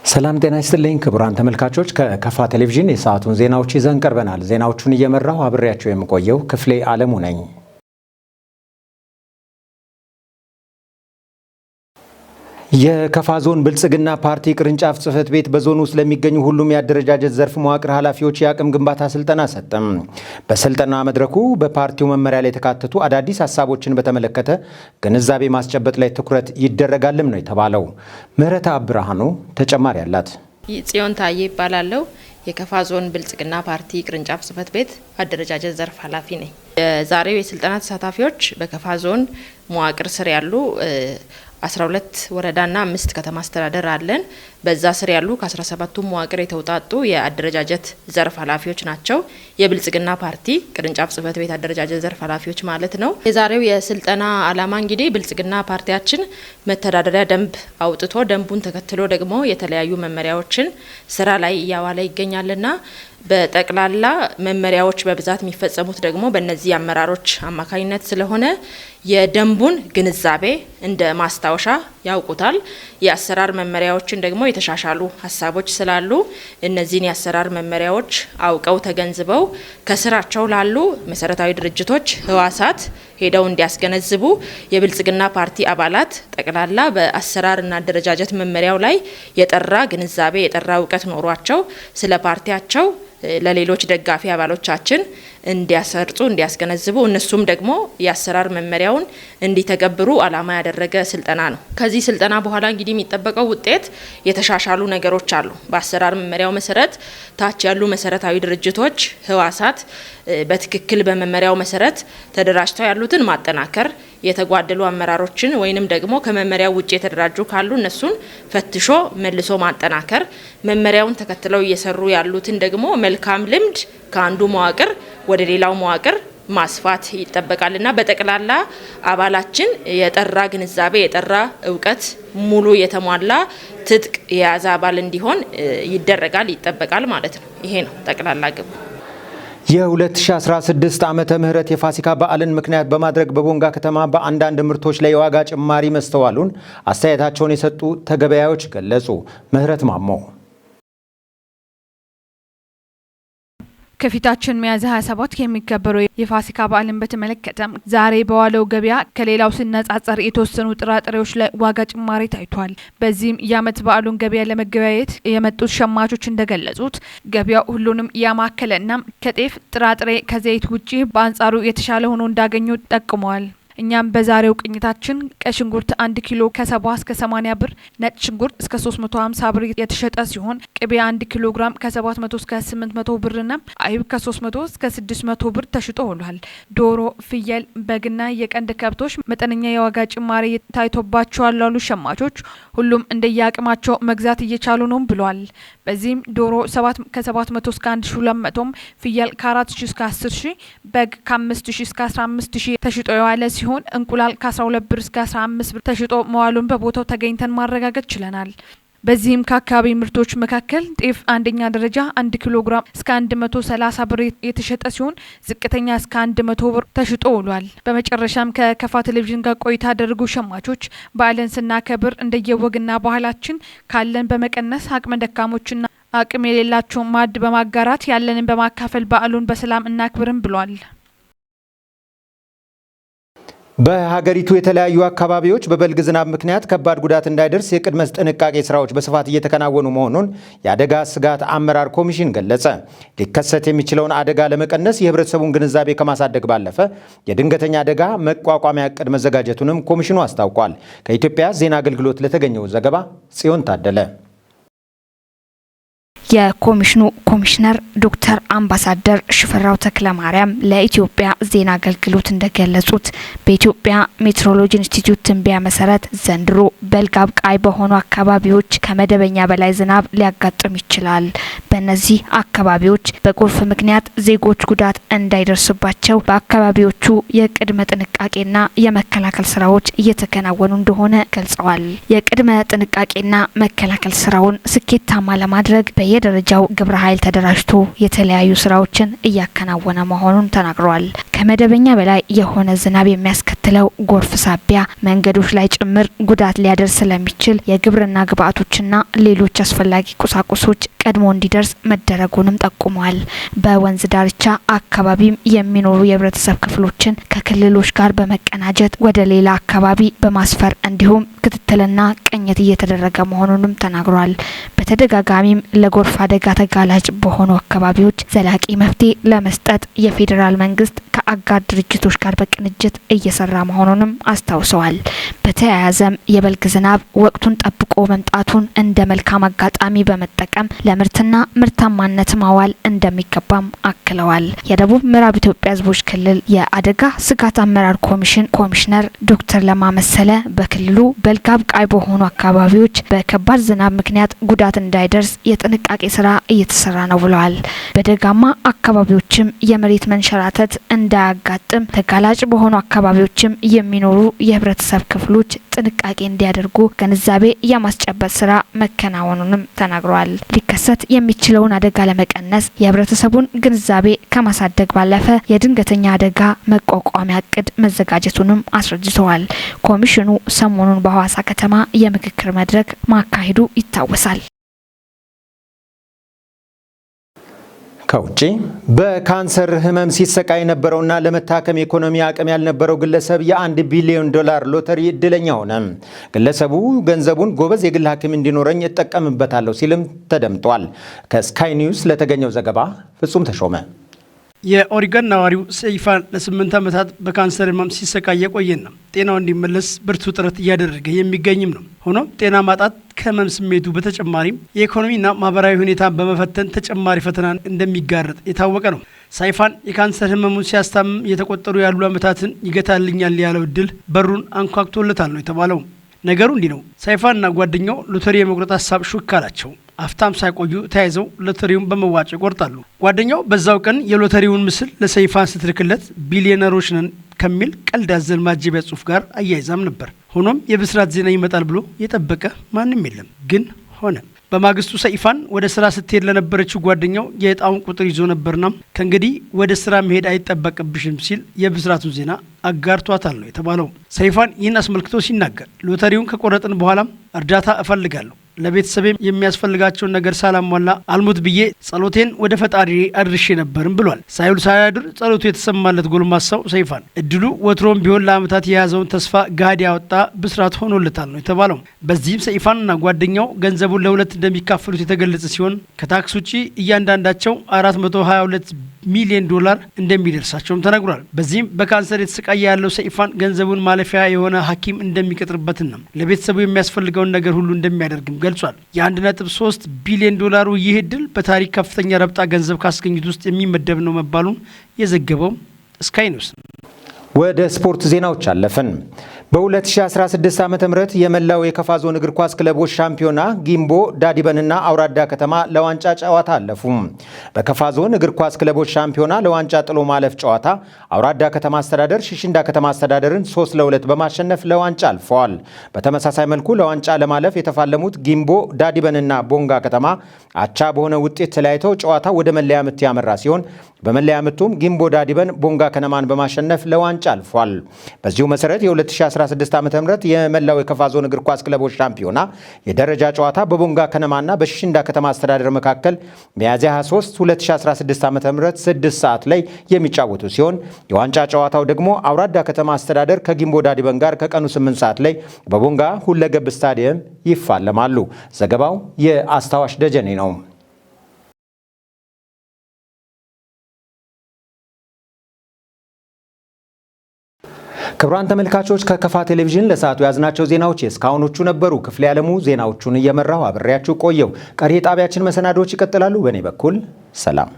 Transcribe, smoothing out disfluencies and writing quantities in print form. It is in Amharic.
ሰላም ጤና ይስጥልኝ ክቡራን ተመልካቾች፣ ከከፋ ቴሌቪዥን የሰዓቱን ዜናዎች ይዘን ቀርበናል። ዜናዎቹን እየመራሁ አብሬያቸው የምቆየው ክፍሌ አለሙ ነኝ። የከፋ ዞን ብልጽግና ፓርቲ ቅርንጫፍ ጽሕፈት ቤት በዞኑ ውስጥ ለሚገኙ ሁሉም የአደረጃጀት ዘርፍ መዋቅር ኃላፊዎች የአቅም ግንባታ ስልጠና ሰጠም። በስልጠና መድረኩ በፓርቲው መመሪያ ላይ የተካተቱ አዳዲስ ሀሳቦችን በተመለከተ ግንዛቤ ማስጨበጥ ላይ ትኩረት ይደረጋልም ነው የተባለው። ምህረት ብርሃኑ ተጨማሪ አላት። ጽዮን ታዬ ይባላለው። የከፋ ዞን ብልጽግና ፓርቲ ቅርንጫፍ ጽሕፈት ቤት አደረጃጀት ዘርፍ ኃላፊ ነኝ። የዛሬው የስልጠና ተሳታፊዎች በከፋ ዞን መዋቅር ስር ያሉ 12 ወረዳና 5 ከተማ አስተዳደር አለን። በዛ ስር ያሉ ከ17ቱ መዋቅር የተውጣጡ የአደረጃጀት ዘርፍ ኃላፊዎች ናቸው። የብልጽግና ፓርቲ ቅርንጫፍ ጽሕፈት ቤት አደረጃጀት ዘርፍ ኃላፊዎች ማለት ነው። የዛሬው የስልጠና ዓላማ እንግዲህ ብልጽግና ፓርቲያችን መተዳደሪያ ደንብ አውጥቶ ደንቡን ተከትሎ ደግሞ የተለያዩ መመሪያዎችን ስራ ላይ እያዋለ ይገኛልና በጠቅላላ መመሪያዎች በብዛት የሚፈጸሙት ደግሞ በእነዚህ አመራሮች አማካኝነት ስለሆነ የደንቡን ግንዛቤ እንደ ማስታወሻ ያውቁታል። የአሰራር መመሪያዎችን ደግሞ የተሻሻሉ ሀሳቦች ስላሉ እነዚህን የአሰራር መመሪያዎች አውቀው ተገንዝበው ከስራቸው ላሉ መሰረታዊ ድርጅቶች ህዋሳት ሄደው እንዲያስገነዝቡ የብልጽግና ፓርቲ አባላት ጠቅላላ በአሰራርና አደረጃጀት መመሪያው ላይ የጠራ ግንዛቤ የጠራ እውቀት ኖሯቸው ስለ ፓርቲያቸው ለሌሎች ደጋፊ አባሎቻችን እንዲያሰርጹ እንዲያስገነዝቡ እነሱም ደግሞ የአሰራር መመሪያውን እንዲተገብሩ ዓላማ ያደረገ ስልጠና ነው። ከዚህ ስልጠና በኋላ እንግዲህ የሚጠበቀው ውጤት የተሻሻሉ ነገሮች አሉ። በአሰራር መመሪያው መሰረት ታች ያሉ መሰረታዊ ድርጅቶች ህዋሳት በትክክል በመመሪያው መሰረት ተደራጅተው ያሉትን ማጠናከር፣ የተጓደሉ አመራሮችን ወይንም ደግሞ ከመመሪያው ውጭ የተደራጁ ካሉ እነሱን ፈትሾ መልሶ ማጠናከር፣ መመሪያውን ተከትለው እየሰሩ ያሉትን ደግሞ መልካም ልምድ ከአንዱ መዋቅር ወደ ሌላው መዋቅር ማስፋት ይጠበቃልና በጠቅላላ አባላችን የጠራ ግንዛቤ የጠራ እውቀት ሙሉ የተሟላ ትጥቅ የያዘ አባል እንዲሆን ይደረጋል፣ ይጠበቃል ማለት ነው። ይሄ ነው ጠቅላላ ግቡ። የ2016 ዓመተ ምህረት የፋሲካ በዓልን ምክንያት በማድረግ በቦንጋ ከተማ በአንዳንድ ምርቶች ላይ የዋጋ ጭማሪ መስተዋሉን አስተያየታቸውን የሰጡ ተገበያዮች ገለጹ። ምህረት ማሞ። ከፊታችን ሚያዝያ 27 የሚከበረው የፋሲካ በዓልን በተመለከተ ዛሬ በዋለው ገበያ ከሌላው ሲነጻጸር የተወሰኑ ጥራጥሬዎች ላይ ዋጋ ጭማሪ ታይቷል። በዚህም የዓመት በዓሉን ገበያ ለመገበያየት የመጡት ሸማቾች እንደገለጹት ገበያው ሁሉንም ያማከለና ከጤፍ ጥራጥሬ፣ ከዘይት ውጪ በአንጻሩ የተሻለ ሆኖ እንዳገኙ ጠቁመዋል። እኛም በዛሬው ቅኝታችን ቀይ ሽንኩርት 1 ኪሎ ከ70 እስከ 80 ብር፣ ነጭ ሽንኩርት እስከ 350 ብር የተሸጠ ሲሆን ቅቤ 1 ኪሎ ግራም ከ700 እስከ 800 ብርና አይብ ከ300 እስከ 600 ብር ተሽጦ ውሏል። ዶሮ፣ ፍየል፣ በግና የቀንድ ከብቶች መጠነኛ የዋጋ ጭማሪ ታይቶባቸዋል ላሉ ሸማቾች ሁሉም እንደየአቅማቸው መግዛት እየቻሉ ነው ብሏል። በዚህም ዶሮ ከ700 እስከ 1200፣ ፍየል ከ4000 እስከ 10,000፣ በግ ከ5000 እስከ 15,000 ተሽጦ የዋለ ሲሆን እንቁላል ከ12 ብር እስከ 15 ብር ተሽጦ መዋሉን በቦታው ተገኝተን ማረጋገጥ ችለናል። በዚህም ከአካባቢ ምርቶች መካከል ጤፍ አንደኛ ደረጃ 1 ኪሎ ግራም እስከ 130 ብር የተሸጠ ሲሆን ዝቅተኛ እስከ 100 ብር ተሽጦ ውሏል። በመጨረሻም ከከፋ ቴሌቪዥን ጋር ቆይታ ያደረጉ ሸማቾች በዓልን ስናከብር እንደየወግና ባህላችን ካለን በመቀነስ አቅመ ደካሞችና አቅም የሌላቸውን ማዕድ በማጋራት ያለንን በማካፈል በዓሉን በሰላም እናክብርም ብሏል። በሀገሪቱ የተለያዩ አካባቢዎች በበልግ ዝናብ ምክንያት ከባድ ጉዳት እንዳይደርስ የቅድመ ጥንቃቄ ስራዎች በስፋት እየተከናወኑ መሆኑን የአደጋ ስጋት አመራር ኮሚሽን ገለጸ። ሊከሰት የሚችለውን አደጋ ለመቀነስ የህብረተሰቡን ግንዛቤ ከማሳደግ ባለፈ የድንገተኛ አደጋ መቋቋሚያ እቅድ መዘጋጀቱንም ኮሚሽኑ አስታውቋል። ከኢትዮጵያ ዜና አገልግሎት ለተገኘው ዘገባ ጽዮን ታደለ። የኮሚሽኑ ኮሚሽነር ዶክተር አምባሳደር ሽፈራው ተክለ ማርያም ለኢትዮጵያ ዜና አገልግሎት እንደገለጹት በኢትዮጵያ ሜትሮሎጂ ኢንስቲትዩት ትንበያ መሰረት ዘንድሮ በልግ አብቃይ በሆኑ አካባቢዎች ከመደበኛ በላይ ዝናብ ሊያጋጥም ይችላል። በእነዚህ አካባቢዎች በጎርፍ ምክንያት ዜጎች ጉዳት እንዳይደርስባቸው በአካባቢዎቹ የቅድመ ጥንቃቄና የመከላከል ስራዎች እየተከናወኑ እንደሆነ ገልጸዋል። የቅድመ ጥንቃቄና መከላከል ስራውን ስኬታማ ለማድረግ በየደረጃው በየደረጃው ግብረ ኃይል ተደራጅቶ የተለያዩ ስራዎችን እያከናወነ መሆኑን ተናግረዋል። ከመደበኛ በላይ የሆነ ዝናብ የሚያስከትለው ጎርፍ ሳቢያ መንገዶች ላይ ጭምር ጉዳት ሊያደርስ ስለሚችል የግብርና ግብዓቶችና ሌሎች አስፈላጊ ቁሳቁሶች ቀድሞ እንዲደርስ መደረጉንም ጠቁመዋል። በወንዝ ዳርቻ አካባቢም የሚኖሩ የህብረተሰብ ክፍሎችን ከክልሎች ጋር በመቀናጀት ወደ ሌላ አካባቢ በማስፈር እንዲሁም ክትትልና ቅኝት እየተደረገ መሆኑንም ተናግሯል። በተደጋጋሚም ለጎርፍ አደጋ ተጋላጭ በሆኑ አካባቢዎች ዘላቂ መፍትሄ ለመስጠት የፌዴራል መንግስት ከአጋር ድርጅቶች ጋር በቅንጅት እየሰራ መሆኑንም አስታውሰዋል። በተያያዘም የበልግ ዝናብ ወቅቱን ጠብቆ መምጣቱን እንደ መልካም አጋጣሚ በመጠቀም ለምርትና ምርታማነት ማዋል እንደሚገባም አክለዋል። የደቡብ ምዕራብ ኢትዮጵያ ሕዝቦች ክልል የአደጋ ስጋት አመራር ኮሚሽን ኮሚሽነር ዶክተር ለማ መሰለ በክልሉ በልግ አብቃይ በሆኑ አካባቢዎች በከባድ ዝናብ ምክንያት ጉዳት እንዳይደርስ የጥንቃቄ ስራ እየተሰራ ነው ብለዋል። በደጋማ አካባቢዎችም የመሬት መንሸራተት እንዳያጋጥም ተጋላጭ በሆኑ አካባቢዎችም የሚኖሩ የህብረተሰብ ክፍሎች ጥንቃቄ እንዲያደርጉ ግንዛቤ የማስጨበጥ ስራ መከናወኑንም ተናግረዋል። ሊከሰት የሚችለውን አደጋ ለመቀነስ የህብረተሰቡን ግንዛቤ ከማሳደግ ባለፈ የድንገተኛ አደጋ መቋቋሚያ እቅድ መዘጋጀቱንም አስረድተዋል። ኮሚሽኑ ሰሞኑን በሐዋሳ ከተማ የምክክር መድረክ ማካሄዱ ይታወሳል። ከውጪ በካንሰር ህመም ሲሰቃይ የነበረውና ለመታከም የኢኮኖሚ አቅም ያልነበረው ግለሰብ የ1 ቢሊዮን ዶላር ሎተሪ እድለኛ ሆነ። ግለሰቡ ገንዘቡን ጎበዝ የግል ሐኪም እንዲኖረኝ እጠቀምበታለሁ ሲልም ተደምጧል። ከስካይ ኒውስ ለተገኘው ዘገባ ፍጹም ተሾመ። የኦሪገን ነዋሪው ሰይፋን ለ8 ዓመታት በካንሰር ህመም ሲሰቃይ የቆየና ጤናው እንዲመለስ ብርቱ ጥረት እያደረገ የሚገኝም ነው። ሆኖም ጤና ማጣት ከህመም ስሜቱ በተጨማሪም የኢኮኖሚና ማህበራዊ ሁኔታን በመፈተን ተጨማሪ ፈተናን እንደሚጋረጥ የታወቀ ነው። ሳይፋን የካንሰር ህመሙን ሲያስታምም እየተቆጠሩ ያሉ ዓመታትን ይገታልኛል ያለው እድል በሩን አንኳኩቶለታል ነው የተባለው። ነገሩ እንዲህ ነው። ሳይፋንና ጓደኛው ሎተሪ የመቁረጥ ሀሳብ ሹክ አላቸው። አፍታም ሳይቆዩ ተያይዘው ሎተሪውን በመዋጮ ይቆርጣሉ። ጓደኛው በዛው ቀን የሎተሪውን ምስል ለሰይፋን ስትልክለት ቢሊዮነሮች ነን ከሚል ቀልድ አዘል ማጀቢያ ጽሑፍ ጋር አያይዛም ነበር። ሆኖም የብስራት ዜና ይመጣል ብሎ የጠበቀ ማንም የለም። ግን ሆነ። በማግስቱ ሰይፋን ወደ ስራ ስትሄድ ለነበረችው ጓደኛው የእጣውን ቁጥር ይዞ ነበርና ከእንግዲህ ወደ ስራ መሄድ አይጠበቅብሽም ሲል የብስራቱን ዜና አጋርቷታል ነው የተባለው። ሰይፋን ይህን አስመልክቶ ሲናገር ሎተሪውን ከቆረጥን በኋላም እርዳታ እፈልጋለሁ፣ ለቤተሰቤ የሚያስፈልጋቸውን ነገር ሳላሟላ አልሞት ብዬ ጸሎቴን ወደ ፈጣሪ አድርሼ ነበርም ብሏል። ሳይውል ሳያድር ጸሎቱ የተሰማለት ጎልማሳው ሰይፋን እድሉ ወትሮም ቢሆን ለዓመታት የያዘውን ተስፋ ገሃድ ያወጣ ብስራት ሆኖለታል ነው የተባለው። በዚህም ሰይፋንና ጓደኛው ገንዘቡን ለሁለት እንደሚካፈሉት የተገለጸ ሲሆን ከታክስ ውጪ እያንዳንዳቸው 422 ሚሊዮን ዶላር እንደሚደርሳቸውም ተነግሯል። በዚህም በካንሰር የተሰቃየ ያለው ሰይፋን ገንዘቡን ማለፊያ የሆነ ሐኪም እንደሚቀጥርበትና ለቤተሰቡ የሚያስፈልገውን ነገር ሁሉ እንደሚያደርግም ገልጿል። የ1.3 ቢሊዮን ዶላሩ ይህ እድል በታሪክ ከፍተኛ ረብጣ ገንዘብ ካስገኙት ውስጥ የሚመደብ ነው መባሉን የዘገበው ስካይ ኒውስ ነው። ወደ ስፖርት ዜናዎች አለፍን። በ2016 ዓ ም የመላው የከፋ ዞን እግር ኳስ ክለቦች ሻምፒዮና ጊምቦ ዳዲበንና አውራዳ ከተማ ለዋንጫ ጨዋታ አለፉ። በከፋ ዞን እግር ኳስ ክለቦች ሻምፒዮና ለዋንጫ ጥሎ ማለፍ ጨዋታ አውራዳ ከተማ አስተዳደር ሽሽንዳ ከተማ አስተዳደርን 3-2 በማሸነፍ ለዋንጫ አልፈዋል። በተመሳሳይ መልኩ ለዋንጫ ለማለፍ የተፋለሙት ጊምቦ ዳዲበንና ቦንጋ ከተማ አቻ በሆነ ውጤት ተለያይተው ጨዋታ ወደ መለያ ምት ያመራ ሲሆን በመለያ ምቱም ጊምቦ ዳዲበን ቦንጋ ከነማን በማሸነፍ ለዋንጫ አልፏል። በዚሁ መሰረት የ2016 ዓ ም የመላው የከፋ ዞን እግር ኳስ ክለቦች ሻምፒዮና የደረጃ ጨዋታ በቦንጋ ከነማና በሽሽንዳ ከተማ አስተዳደር መካከል ሚያዝያ 23 2016 ዓ ም 6 ሰዓት ላይ የሚጫወቱ ሲሆን የዋንጫ ጨዋታው ደግሞ አውራዳ ከተማ አስተዳደር ከጊምቦ ዳዲበን ጋር ከቀኑ 8 ሰዓት ላይ በቦንጋ ሁለገብ ስታዲየም ይፋለማሉ። ዘገባው የአስታዋሽ ደጀኔ ነው። ክቡራን ተመልካቾች፣ ከከፋ ቴሌቪዥን ለሰዓቱ የያዝናቸው ዜናዎች የእስካሁኖቹ ነበሩ። ክፍሌ ያለሙ ዜናዎቹን እየመራሁ አብሬያችሁ ቆየሁ። ቀሪ የጣቢያችን መሰናዶዎች ይቀጥላሉ። በእኔ በኩል ሰላም።